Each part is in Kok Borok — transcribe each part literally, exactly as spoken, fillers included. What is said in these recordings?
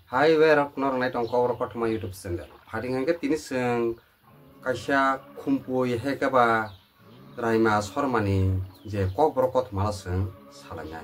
Hai, werok norok nai tong Kokborok Kothoma YouTube channel. Phaidi hwnkhe tini chwng kaisa khumpui hai khe ba Raima Sharmani je Kokborok Kothoma no chwng salainai.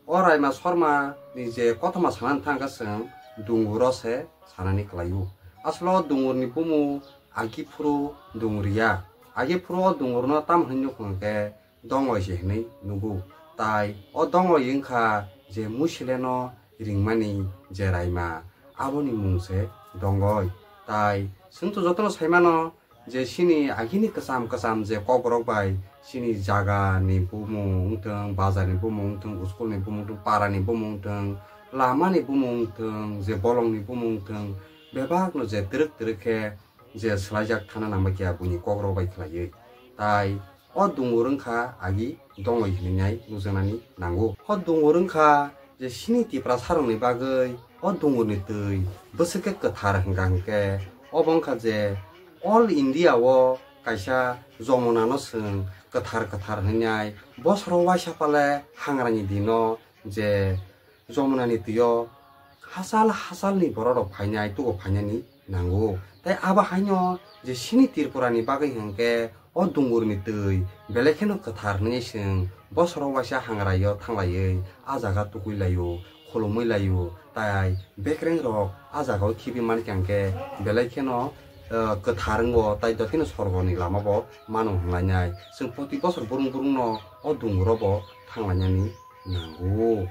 O Raima Sharmani je kothoma sanani thangkha chwng dunguro se sanani kwlaio. Aswkno dungurni bumung agi phuru dungur ya. Agi phuru o dungurno tamo hwnwi nukho hwnkhe dongoi se hwnwi nugo. Tai o dongoi wngkha je musileno ringmani je Raima, aboni mung se dongoi. Tai chwng to jotono saimano je chini agini kwcham kwcham je Kokborok bai chini jagani bumung wngthwng, bazarni bumung wngthwng, schoolni bumung wngthwng, parani bumung wngthwng, lamani bumung wngthwng, je bolongni bumung wngthwng, bebakno je twrwk twrwk khe je swlaijak thana nangma khe buini kokrok bai khlaiwi. Tai o dungur wngkha agi dongoi hinwi nai nukjaknani nango. O dungur wngkha je chini Tiprasarokni bagwi o dungurni twi bwswk khe kwthar hwnkha hwnkhe obo wngkha je all India o kaisa Jomunano chwng kwthar kwthar hwnwi nai bosoro waisa pale hangrani dino je Jomunani twio hachal hachalni bororok phainai, tugo phainani nango. Tai abo haino je chini Tripurani bagwi hwnkhe o dungurni twi belai kheno kwthar hwnwi chwng bosoro waisa hangraio thanglaiwi a jaga tukuilaio, khulumwilaio, tai bekrengrok a jagao khibi mankha hwnkhe belai kheno, eh, kwthar wngo, tai jotino sorgoni lamabo mano hwnlainai. Chwng proti bosor burung burungno o dunguro bo thanglainani nango.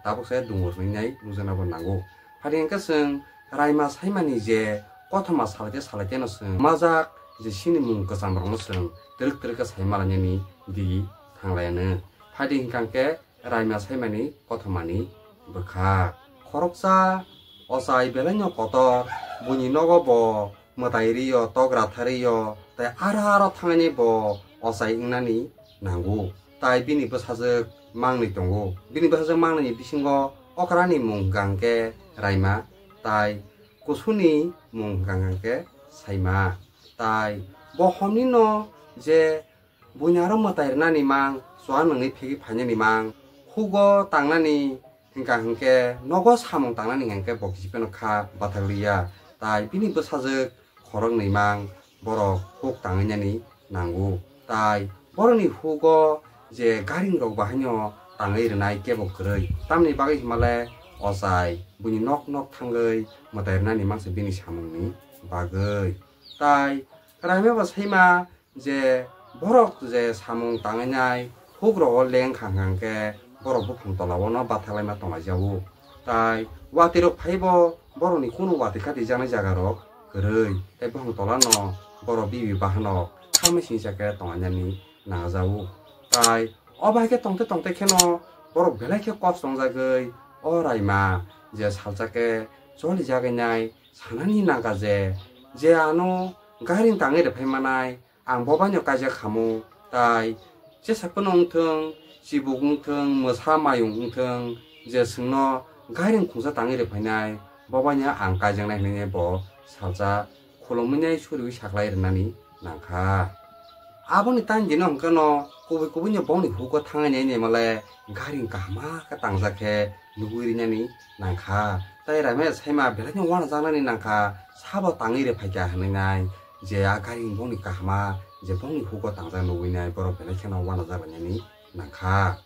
Tabuk se dungur hwnwi nai nukjakna bo nango. Phaidi hwnkhe chwng Raima Saimani je kothoma salaite salaite no chwng majak je chini mung kwcham rok no chwng twrwk twrwk khe sai malainani di thanglaiano. Phaidi hwnkha hwnkhe Raima Saimani kothomani bwkha. Khoroksa ochai belai no kotor, buini nogo bo mwtai rio, togra tha rio, tai aro aro thangani bo ochai wngnani nango. Tai bini bwsajwk mangnwi tongo. Bini bwsajwk mangnwini bisingo okrani mung hwnkha hwnkhe Raima, tai kusuni mung hwnkha hwnkhe Saima. Tai bo homni no je buini aro mwtai rwnani mang, chuwa nungwi phegwi phainani mang, hugo tangnani hwnkha hwnkhe nogo samung tangnani hwnkha hwnkhe bo kisi phano kha bathak liya. Tai bini bwsajwk khoroknwi mang borok huk tangwi nani nango. Tai borokni hugo je garing rok bahaino tangwi rwnai kebo kwrwi. Tamni bagwi himale ochai buini nok nok thangwi mwtai rwnani mangsa bini samungni bagwi. Tai Raima bo Saima je borok je samung tangwi nai huk rogo leng kha hwnkha hwnkhe borok buphang tola o no bathak laima tonglaijao. Tai watwi rok phaibo borokni kunu watwi katijaknai jaga rok kwrwi, tai buphang tola no borok bibi bahanok khamwi singsa khe tonglainani nangjao. Tai o bai khe tongte tongte kheno borok belai khe kosto wngjagwi o Raima je salsa khe cholijagwi nai sanani nangkha je, je ano gairing tangwi rwphai manai, ang bo baino kaijak khamu, tai jesa phano wngthwng, chibuk wngthwng, mwsa mayung wngthwng, je chwngno gairing khungsa tangwi rwphainai, bo baino ang kaijaknai hwnwi bo salsa khulumwinai suriui sakhlai rwnani nangkha. Aboni tang dino hwnkhe no kubui kubui no bongni hugo thangwi nai naimale gairing kahama khe tangjak khe nugui rinani nangkha. Tai Raima Saima belai no uanajaknani nangkha, sabo tangwi rwphaikha hwnwi nai je a gairing bongni kahama je bongni hugo tangjak nugui nai borok belai kheno uanajak lainani nangkha.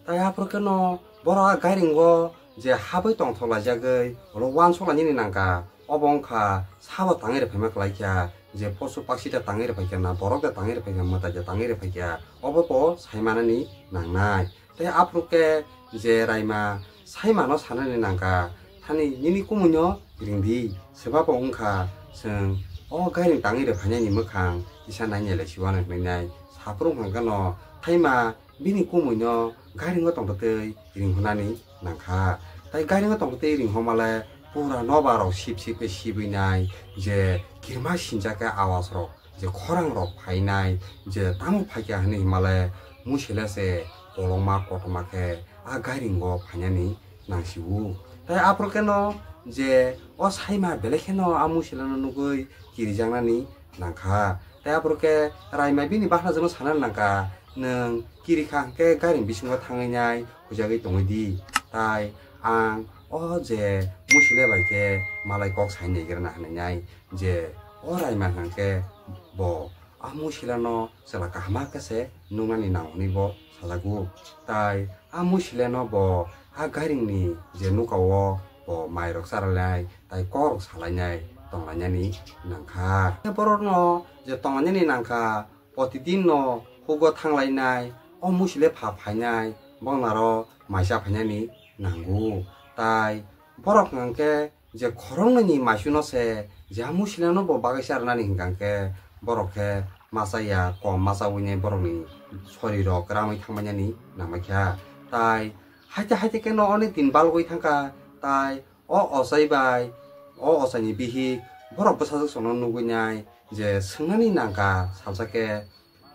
Tai aphuru kheno borok a gairingo je habwi tongthok laijagwi ulo uansuk lainani nangkha. Obo wngkha sabo tangwi rwphaima kwlaikha, je posu paksi da tangwi rwphaikha na borok da tangwi rwphaikha, mwtai da tangwi rwphaikha, obo bo saimanani nangnai. Tai aphuru khe je Raima Saimano sanani nangkha, thani nini kumuino ringdi, swbabo wngkha chwng o gairing tangwi rwphainani mwkhang kisa nainai lai siwano hwnwi nai. Saphuru hwnkha kheno Saima bini kumuino gairingo tongtwtwi ringhornani nangkha. Tai gairingo tongtwtwi ringhormale pura nobarok sip sip khe sibwinai, je kirima sinjak khe awasrok, je khorangrok phainai, je tamo phaikha hwnwi himale muisile se kolokma kotorma khe a gairingo phainani nangsio. Tai aphuru kheno je o Saima belai kheno a muisileno nugwi kirijaknani nangkha. Tai aphuru khe Raima bini bakhnajakno sanani nangkha, "Nwng kiri kha hwnkhe gairing bisingo thangwi nai huijagwi tongwi di. Tai ang O je Musile bai khe malai kok sai naigrana hinwi nai je o Raima hwnkhe bo a Musilano chwla kaham khe se nuknani nang hwnwi bo sajago. Tai a Musilano bo a gairingni je nukao bo mairok charainai tai kokrok salainai tonglainani nangkha. Borokno je tonglainani nangkha, protidin no hugo thanglainai, o Musile pha phainai, boknaro maisa phainani nango. Tai borok hwnkhe je khoroknwini maisuno se je a Musilano bo bagwi charwnani hwnkha khe borok khe machaya, kom machawi nai borokni sorirok ramwi thangbainani nangbaikha. Tai haite haite kheno oni din balgwi thangkha, tai o ochai bai, o ochaini bihik, borok bwsajwk chwngno nugwi nai je swngnani nangkha salsa khe,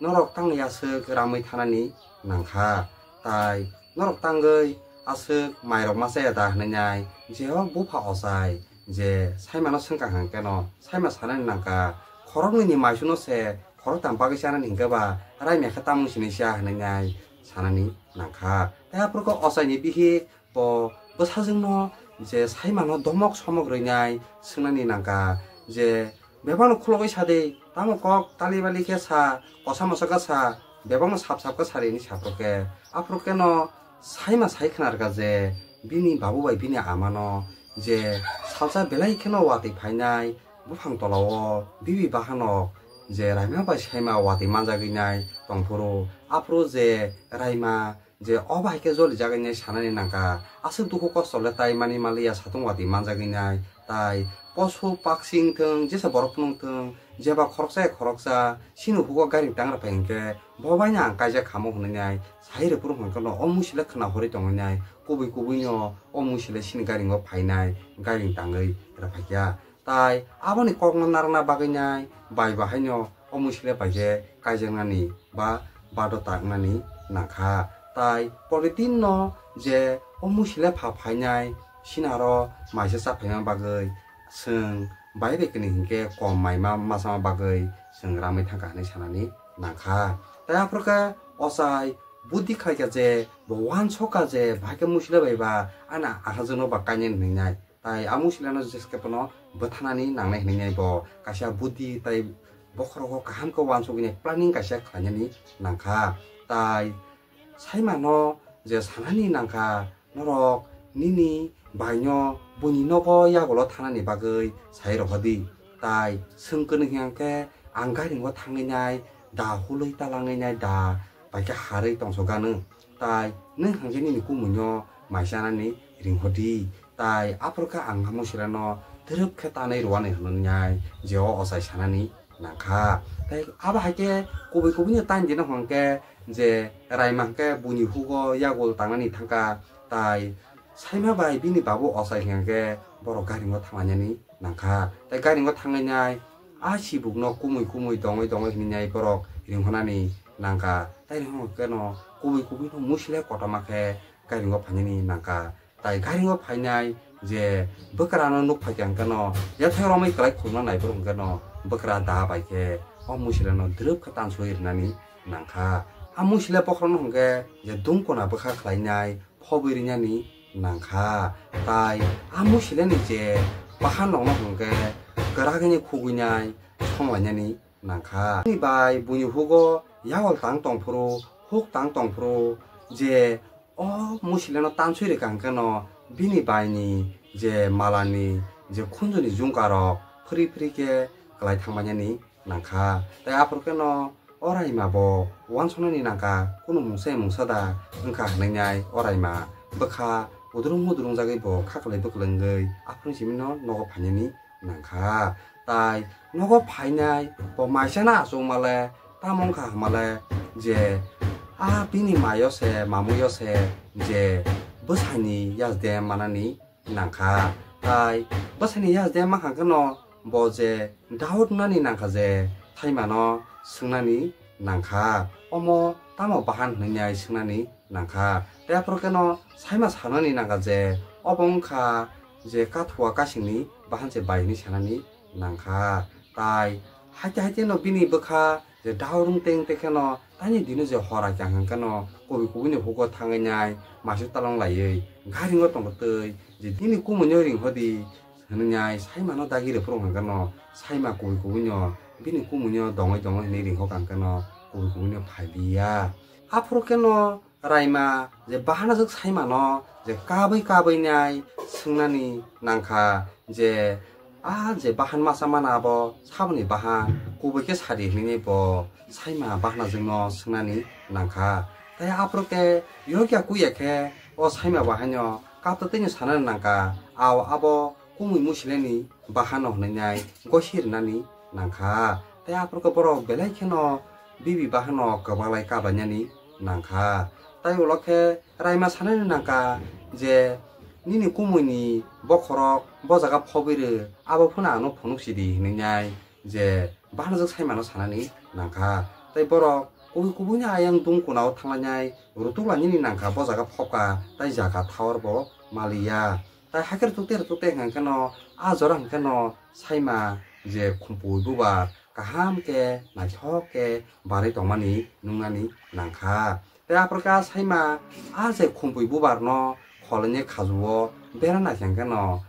norok tangwi aswk ramwi thanani nangkha, tai norok tangwi aswk mairok machaya da hinwi nai je o bupha ochai je Saimano swngkha hwnkhe no Saima sanani nangkha, khoroknwini maisuno se khoroktham bagwi chanani hwnkhe ba Raima khe tamung sini siya hinwi nai sanani nangkha. Tai aphuru khe ochaini bihik bo bwsajwkno je Saimano domok somok rwinai swngnani nangkha je bebakno khulogwi sadi, tamo kok tali bali khe sa, kosa mosa khe sa, bebakno sap sap khe sari hinwi saphuru khe, aphuru kheno Saima sai khwnarkha je bini babu bai bini amano je salsa belai kheno watwi phainai buphang tolao bibi bahanok je Raima bai Saima watwi manjagwi nai tongphuru, aphuru je Raima je o bahai khe jolijagwi nai sanani nangkha, aswk dukhu kosto le tai mani maliya satung watwi manjagwi nai, tai posu paksing thung, jesa borok phunuk thung, jeba khoroksa ya khoroksa chini hugo gairing tangra phai hwnkhe bo baino ang kaijak khamo hwnwi nai sai rwphuru hwnkhe no o Musile khwna horwi tongwi nai, kubui kubui no o Musile chini gairingo phainai, gairing tangwi rwphaikha. Tai aboni kokno narwkna bagwi nai bai bo haino o Musile bai khe kaijaknani ba badotta wngnani nangkha. Tai polythene no je o Musile pha phainai sinaro maisa cha phaima bagwi chwng bai bai kwnwi hinkhe kom maima machama bagwi chwng ramwi thangkha hinwi sanani nangkha. Tai aphuru khe ochai buddhi khlaikha je bo uansukha je bahai khe Musile bai ba ani ahajwkno ba kainai hinwi nai. Tai a Musilano jeske phano bwthanani nangnai hinwi bo kaisa buddhi tai bokhorogo kaham khe uansugwi nai planning kaisa khlainani nangkha. Tai Saimano je sanani nangkha, norok nini baino buini nogo yagulo thanani bagwi sai rohordi. Tai swng kwnwi hwnkhe ang gairingo thangwi nai da, hulwi talangwi nai da, bai khe harwi tongso gano. Tai nwng hwnkhe nini kumuino mai chanani ringhordi. Tai aphuru khe ang a Musilano twrwk khe tanwi rwani hwnwi nai je o ochai sanani nangkha. Tai abo hai khe kubui kubui no tan dino hwnkhe je Raima hwnkhe buini hugo yagul tangnani thangkha. Tai Saima bai bini babu ochai hwnkhe borok gairingo thanglainani nangkha. Tai gairingo thanglainai a sibukno kumui kumui tongwi tongwi hinwi nai borok ringhornani nangkha. Tai ringhorno keno kubui kubui no Musile kotorma khe gairingo phainani nangkha. Tai gairingo phainai je bwkrano nuk phaikha hwnkhe no yathai romwi kwlai khulumna nai borok hwnkhe no bwkra da bai khe o Musileno dwrwp khe tansugwi rwnani nangkha. A Musile bokhorokno hwnkhe je dungkona bwkha khlainai phobwi rinani nangkha. Tai a Musileni je bahan rokno hwnkhe kwrak hwnwi khugwinai songlainani nangkha. Bini bai buini hugo yagol tang tongphuru, huk tang tongphuru, je o Musileno tanswi rwkha hwnkhe no bini baini je malani je khunjuni jungkarok phri phri khe kwlai thangbainani nangkha. Tai aphuru khe no o Raima bo uansuknani nangkha, kunu mungsa ya mungsa da wngkha hinwi nai o Raima bwkha udrung mudrung jagwi bo kha kwlai bwkwlwngwi aphuru simi no nogo phainani nangkha. Tai nogo phainai bo maisano achukmale tamo wngkha hwnmale je a bini mayo se mamuyo se je bwsani yasde manani nangkha. Tai bwsani yasde mankha kheno bo je doubt wngnani nangkha je Saimano swngnani nangkha, omo tamo bahan hwnwi nai swngnani nangkha. Tai aphuru kheno Saima sanani nangkha je obo wngkha je kathua kasingni bahan se bai hwnwi sanani nangkha. Tai haite haite no bini bwkha Je dao rwng teng te kheno tani dino je hora kya hwnkhe no kubui kubui ni hugo thangwi nai masuk talong laiwi garingo tongtwi je nini kumui no ring hodi hwnwi nai saima no dagi rw phuru hwnkhe no saima kubui kubui no bini kumui no dongwi dongwi hwnwi ring hok hwnkhe no kubui kubui no phai liya. Aphuru khe no Raima je bahanajwk saimano je kabwi kabwi nai swngnani nangkha je, a je bahan masa mana abo saboni bahan kubui khe sadi hinwi bo saima bahanajwkno swngnani nangkha. Tei aphuru khe yokya kuya khe o saima bahaino kaptwtwino sanani nangkha, ao abo kumui musileni bahano hwnwi nai gosi rwnani nangkha. Tei aphuru khe borok belai kheno bibi bahano kwbalai kabainani nangkha. Tai ulo khe Raima sanani nangkha je, "Nini kumuini bokhorok bo jaga phobwi rw, abo phano ano phunuk sidi," hwnwi nai je bahanajwk saimano sanani nangkha. Tai borok kubui kubuini ayang dum kunao thanglainai rutuk lainani nangkha, bo jaga phobkha tai jaga thaor bo maliya. Tai hakhe rwtuk tei rwtuk tei hwnkhe no a jora hwnkhe no saima je khumpui bubar kaham khe naithok khe barwi tongmani nuknani nangkha. Tei aphuru khe a saima a je khumpui bubar no kholaini khajuo bera naikha hwnkhe no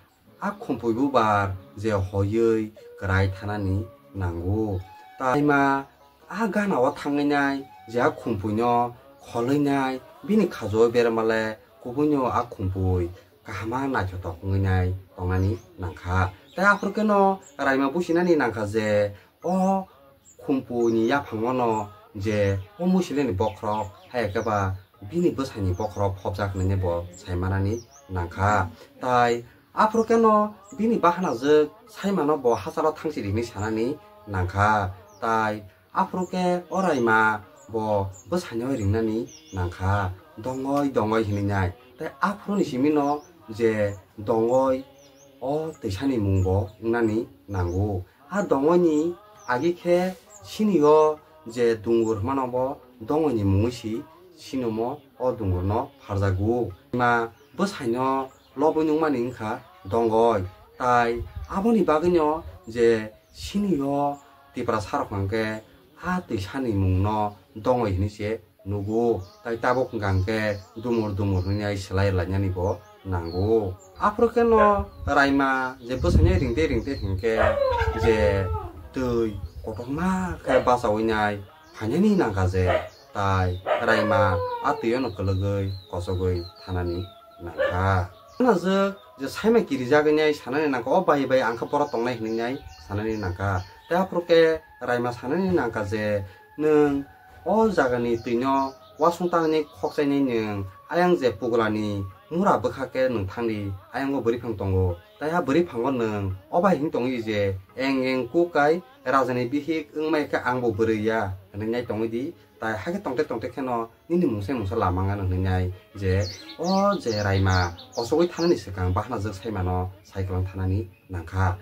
a khumpui bubar je hoywi kwrai thanani nango. Tai ma a gana o thangwi nai je a khumpui no kholwi nai bini khajuo berma le kubui no a khumpui kaham ma naithotok wngwi nai tongnani nangkha. Tei aphuru khe no Raima businani nangkha je o khumpui ni yaphango no je o musileni bokhorok hai khe ba bini bwsani bokhorok phobjak hinwi bo saimanani nangkha. Tai aphuru khe no bini bahanajwk saimano bo hachalo thangsi rini sanani nangkha. Tai aphuru khe o Raima bo bwsaino ringnani nangkha, dongoi dongoi hinwi nai. Tai aphuru ni simi no je dongoi o twisani mung bo wngnani nango. A dongoi ni agi khe sini o je dungur hwnmano bo dongoi ni mungwi si sini omo o dungur no pharjago. Ma bwsaino lobwi nukmani wngkha dongoi. Tai aboni bagwino je sini o Tiprasa rok hwnkhe a twisani mung no dongoi hinwi se nugo. Tai tabuk hwnkha hwnkhe dumur dumur hwnwi ai swlai lainani bo nango. Aphuru khe no Raima je bwsaino ringte ringte hwnkhe je twi kotorma khe bachaui nai phainani nangkha je, tai Raima a twi o no kwlwgwi kochogwi thanani nangkha. Hanajwk je saima kirijagwi nai sanani nangkha, o bai bai ang khe borok tongnai hinwi nai sanani nangkha. Tei aphuru khe Raima sanani nangkha je, "Nwng o jagani twino uasung tangni khokchainai nwng, ayang je pugulani mura bwkha khe nwng thangdi, ayang o bwrwi phang tongo. Tai a bwrwi phango nwng o bai hinwi tongwi je eng eng kuk kai rajani bihik wngmai khe ang bo bwrwi ya," hwnwi nai tongwi di. Tai hakhe tongte tongte kheno nini mungsa mungsa lama wngano hwnwi nai je o je Raima kochogwi thanani swkang bahanajwk saimano cycle thanani nangkha.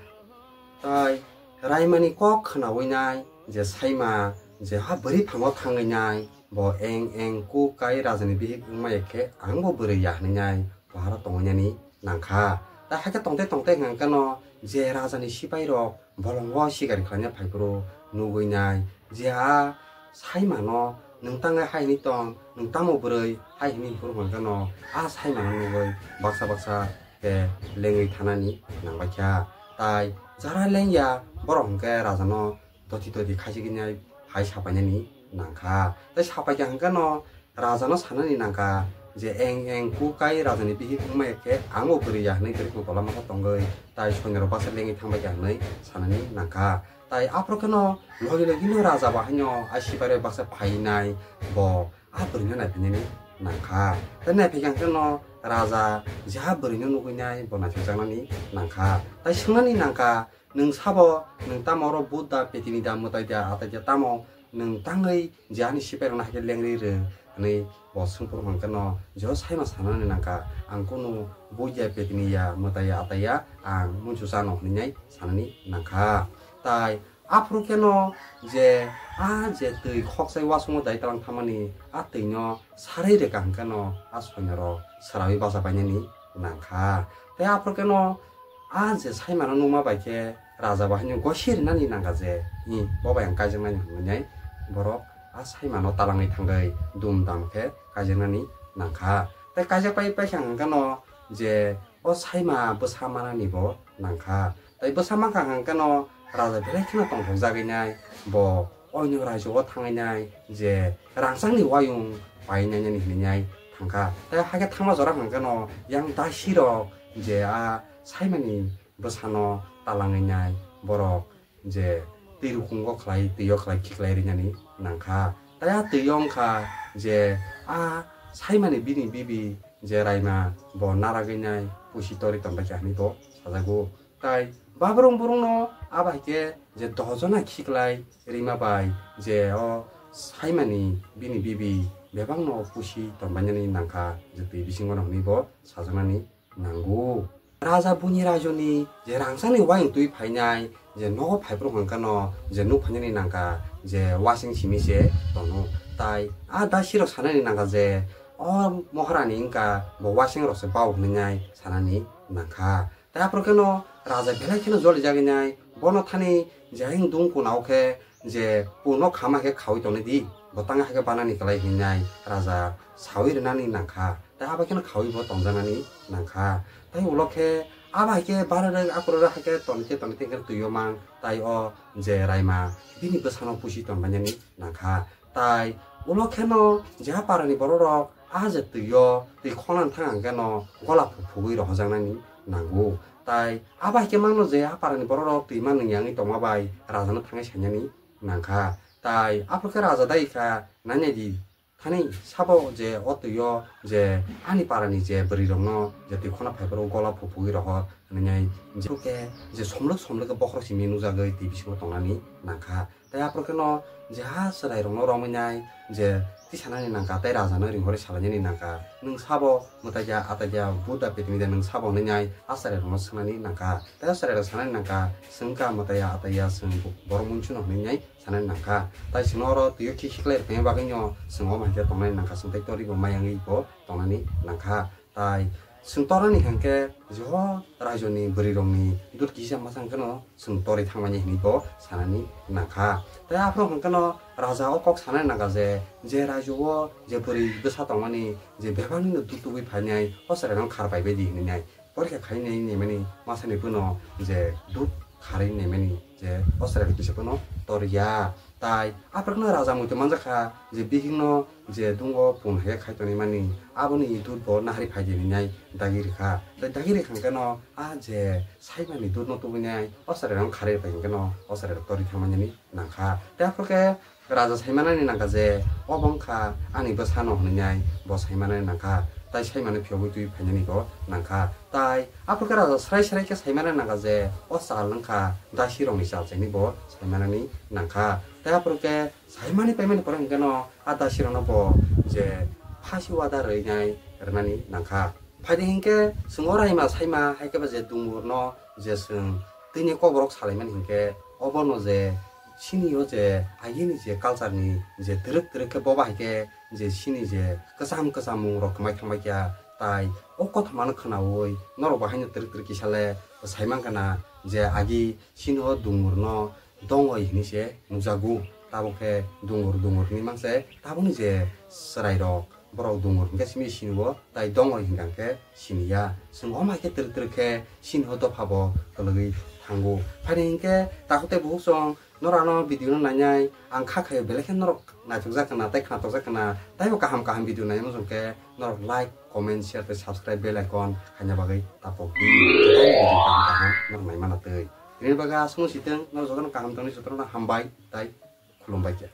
Tai Raimani kok khwnaui nai je saima je ha bwrwi phango thangwi nai bo eng eng kuk kai rajani bihik wngmaya khe ang bo bwrwi ya hwnwi nai boharo tongwi nani nangkha. Tai hakhe tongte tongte hwnkha khe no je rajani sipai rok bolongo sikari khlaina phaiphuru nugwi nai je a saimano nwng tangwi hai hwnwi tong, nwng tamo bwrwi hai hwnwi phuru hwnkha khe no a saimano nugwi baksa baksa khe lengwi thanani nangbaikha. Tai jara lengya borok hwnkhe rajano doti doti khaisigwi nai hai sapainani nangkha. Tai sapaikha hwnkhe no rajano sanani nangkha je eng eng kuk kai rajani bihik wngmaya khe ang bo bwrwi ya hwnwi bwrwi kotor lama khe tongwi tai soinarok baksa lengwi thangbaikha hwnwi sanani nangkha. Tai aphuru kheno logi logi no raja bo haino a sipai rok baksa phainai bo a bwrwino naiphainani nangkha. Tai naiphaikha hwnkhe no raja je a bwrwino nugwi nai bo naithokjaknani nangkha. Tai swngnani nangkha, "Nwng sabo, nwng tamo oro bhut da, petini da, mwtai da, atai da, tamo nwng tangwi je ani sipai rokno hai khe lengri rw?" hwnwi bo swngphuru hwnkhe no je o saima sanani nangkha, "Ang kunu bhut ya, petini ya, mwtai ya, atai ya, ang munsu chano," hwnwi nai sanani nangkha. Tai aphuru khe no je a je twi khokchai uasungo dai tlang thamani a twi no sarwi rwkha hwnkhe no a soinarok swrawi bacha painani nangkha. Tai aphuru khe no a je saimano nukma bai khe raja bo haino gosi rwnani nangkha je, "Hi, bo bai ang kaijaknai," hwnwi nai borok a saimano talangwi thangwi dum dam khe kaijaknani nangkha. Tei kaijak pai paikha hwnkhe no je o saima bwsa manani bo nangkha. Tei bwsa mankha hwnkhe no raja belai kheno tongthokjagwi nai, bo oino raijao thangwi nai je rangchakni wayung painai nani hinwi nai thangkha. Tei hakhe thangma jora hwnkhe no yang dasi rok je a saimani bwsano talangwi nai borok je twi rukungo khlai, twi o khlai khiklai rinani nangkha. Tei a twi o wngkha je a saimani bini bibi je raima bo naragwi nai pusi tori tongbaikha hinwi bo sajago. Tai babrung burungno abo hai khe je dohjona khiklai rima bai je o saimani bini bibi bebakno pusi tongbainani nangkha je twi bisingono hinwi bo sajaknani nango. Raja buini raijoni je rangchakni wayung twi phainai je nogo phaiphuru hwnkhe no je nuk phainani nangkha je wasing simi se tono. Tai a dasi rok sanani nangkha je o moharani wngkha bo wasing rok se bao hinwi nai sanani nangkha. Tai aphuru khe no raja belai kheno jolijagwi nai, bono thani je ayang dung kuna o khe je kuno khama khe khaui tongnai di, bo tang hai khe banani kwlai hinwi nai raja saui rwnani nangkha. Tai abo kheno khaui bo tongjaknani nangkha. Tai ulo khe abo hai khe bara rwk aphuru rwk hai khe tonikhe tonikhe khe twi o mang tai o je raima bini bwsano pusi tongbainani nangkha. Tai ulo kheno je a parani borok rok a je twi o twi khonani thang hwnkhe no gola phuk phugwi rohojaknani nango. Tai abo hai khe mangno je a parani borok rok twi manwi yangwi tongma bai rajano thangwi sainani nangkha. Tai aphuru khe raja dai kha, nainai di, thani sabo je o twi o je ani parani je bwrwi rokno je twi khona phaiphuru gola phuk phugwi rohor hinwi nai, je khe je somlwk somlwk khe bokhorok simi nukjagwi twi bisingo tongnani nangkha. Tai aphuru khe no je ha chwrai rokno romwi nai je tisanani nangkha, tai raja no ringhorwi salainani nangkha, "Nwng sabo mwtai ya, atai ya, Buddha pitimi de nwng sabo?" hinwi nai a chwrai rokno swngnani nangkha. Tai a chwrai rok sanani nangkha, "Swngkha mwtai ya, atai ya, chwng borok munchuno?" hinwi nai sanani nangkha. Tai chwngno oro twi o khi khiklai rwknaini bagwi no chwng omo hai khe tongnani nangkha, chwng tai tori bo mayangwi bo tongnani nangkha. Tai chwng tornani hwnkhe je o raijoni bwrwi rokni dut kisa mwchang kheno chwng torwi thangmani hinwi bo sanani nangkha. Tai aphuru hwnkhe no raja o kok sanani nangkha je, je raijao je bwrwi bwsa tongmani je bebakni no dut tubui phainai o chwrai rok khar pai bai di hinwi nai. Porikha khainai naimani masani phano je dut kharwi naimani je o chwrai rok kisa phano tor ya. Tai aphuru no raja muitu manjakha je bihikno je dungo pun hai khe khai tonwi mani, aboni dut bo nahari phai di hinwi nai dagi rikha. Tai dagi rikha hwnkhe no a je saimani dut no tubui nai o chwrai rok kharwi pai hwnkhe no o chwrai rok torwi thangmani nangkha. Tai aphuru khe raja saimanani nangkha je obo wngkha ani bwsano hinwi nai bo saimanani nangkha, tai saimano phiyogwi twi phainani bo nangkha. Tai aphuru khe raja srai srai khe saimanani nangkha je o chal wngkha dasi rokni chal hinwi bo saimanani nangkha. Tai aphuru khe saimani paimani pore hwnkhe no a dasi rokno bo je phasi wada rwinai rwnani nangkha. Phaidi hinkhe chwng o raima saima hai khe ba je dumurno je chwng twini koborok salaimani hinkhe obono je chini o je agini je culture ni je twrwk twrwk khe boba hai khe je chini je kwcham kwcham mung rok kwmai thangbai kha, tai o kothoma no khwnaui norok bo haino twrwk twrwk kisa le sai mankha na je agi chini o dumurno dongoi hinwi se nukjago. Tabuk khe dungur dungur hinwi mang se tabukni je chwrairok, borok dungur hinkhe simi sinio, tai dongoi hinkha khe siniya. Chwng omo hai khe twrwk twrwk khe sinio dopha bo kwlwgwi thango. Phaidi hinkhe takhuk tei bukhuk chwng norokno video no nainai ang kha khaio, belai khe norok naithokjak khna tei khnathokjak khna, taibo kaham kaham video naimung chwng khe norok like, comment, share tei subscribe bell icon khaina bagwi tapok di. Tei video kaham kaham norok naimana twi. Rini bagwi aswk no sitwng, norok jotono kaham tongni jotono hambai tai khulumbai khe.